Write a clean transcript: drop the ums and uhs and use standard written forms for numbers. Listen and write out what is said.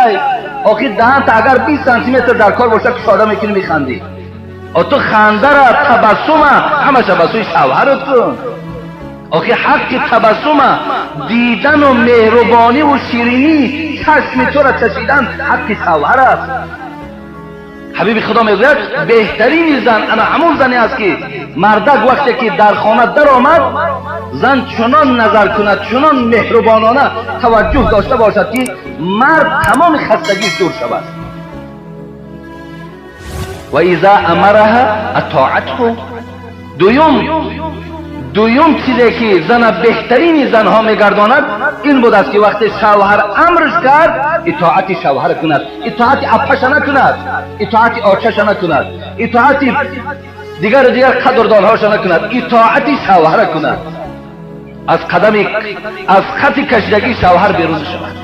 Ай охи даҳанта агар 20 сантиметр дар кор бошад, кушода мекунӣ, механдӣ. Ту хандара, табассума ҳамаша ба сӯи шавҳарат кун. Охи ҳаққи табассума дидану меҳрубониву ширинӣ чашми тура чашидан ҳаққи шавҳар аст. Ҳабиби Худо мегӯяд: беҳтарини зан ана ҳамон зане аст, ки мардак вақте ки дар хона даромад, зан чунон назар кунад, чунон меҳрубонона таваҷҷӯҳ дошта бошад, ки мард тамоми хастагиш дур шавад. Ва иза амараҳа атоатҳу. Дуюм чизе, ки зана беҳтарини занҳо мегардонад, ин будааст, ки вақте шавҳар амрш кард, итоати шавҳар кунад. Итоати аппаша накунад, итоати очаша накунад, итоати дигару дигар қадрдонҳоша накунад, итоати шавҳара кунад. Аз қадами, аз хати кашидагии шавҳар берун шавад.